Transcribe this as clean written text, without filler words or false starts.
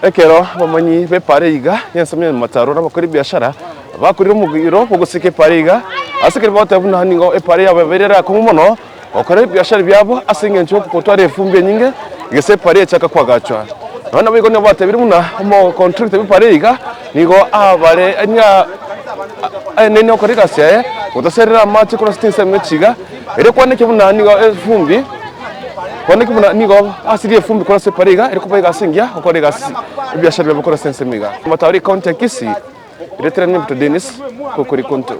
Ekero abamanyi b'epaara iga y'ensemo ya Mataro na abakori ebiashara bakorire omogiro bw'ogosika epaara iga, ase ekero bagoteba buna nigo epaara yabo yabeire ere akong'u mono gokora ebiashara biabo ase engencho y'ogotwara efumbi enyinge gese epaara echaka koagachwa. Nonya naboigo nigo batebire buna omocontractor bw'epaara iga nigo abare nigo aenene gokora egasi yaye gotaserera amache korwa ase chinsemo echi iga, erio kwaneke buna nigo efumbi. Bono buna nigo asirie efumbi korwa ase epara iga, ere koba egasi engiya gokora egasi ebiashara biabo korwa ase ensemo iga. Mataro ekaunti ya Kisii, Reterani Mbuto Dennis, Kokori Konto.